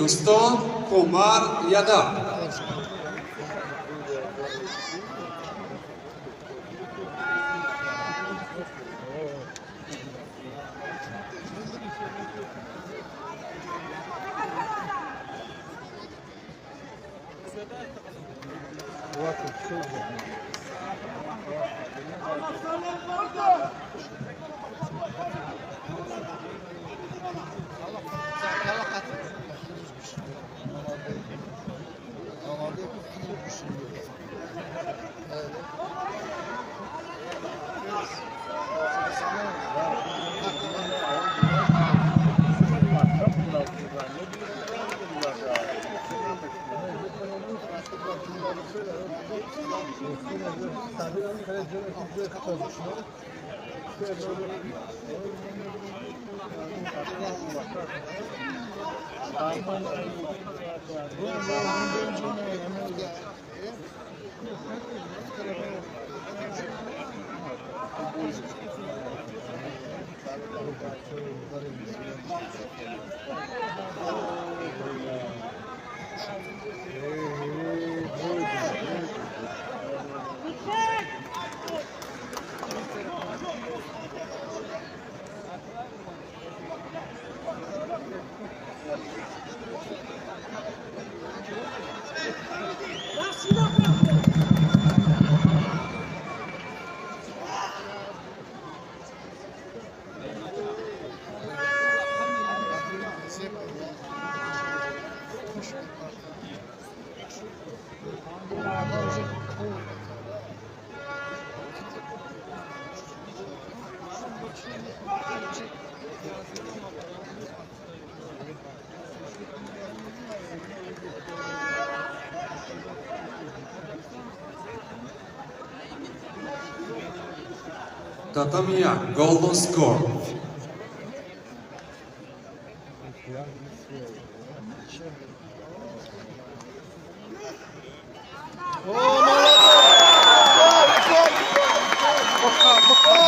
Ҳиндустон Кумар Ядав. Татами як, golden score. О, молодец! Пока, пока!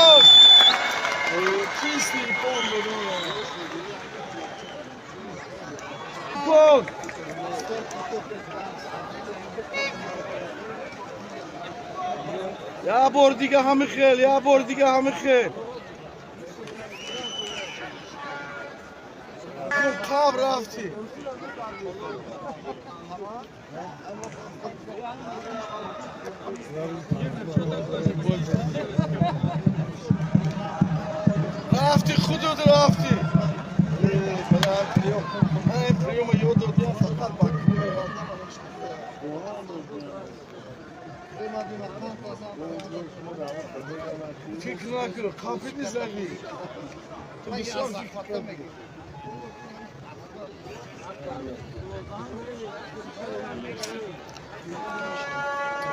Чистый иппон, Иппон! Я бор дига ҳами хел, я бор дига ҳами хел. Қабр рафтӣ. Рафтӣ, худут рафтӣ. Приёма ёд додиам, фақат ба. Фикр накун, қафиди задӣ. Ту бисёр фикр кардӣ.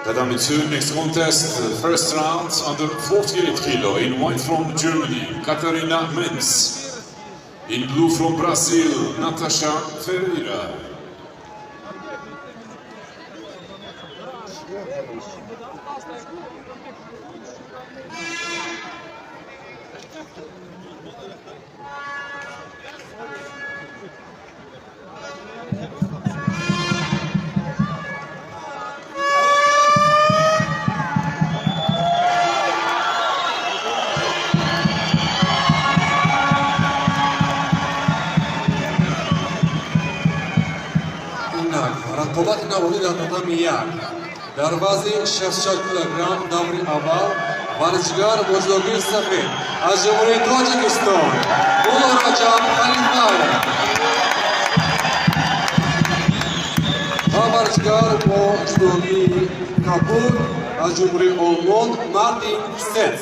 Tatami 2, next contest, first round under 48 kilo, in white from Germany, Katharina Menz. In blue from Brazil, Natasha Ferreira. Инак рақобати навбатӣ дар татами як дар вазни 64 килограмм, даври аввал, варзишгар бо ҷилогии сафед аз Ҷумҳурии Тоҷикистон Муллораҷаб Халифаев ва варзишгар бо ҷилогии кабуд аз Ҷумҳурии Олмон Мартин Сец.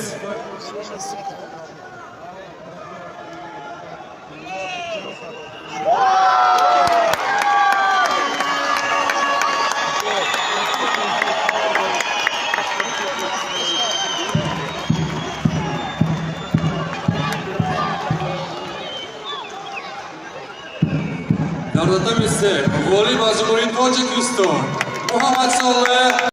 Дар татами се ғолиб аз Ҷумҳурии Тоҷикистон Муҳаммад Солеҳ.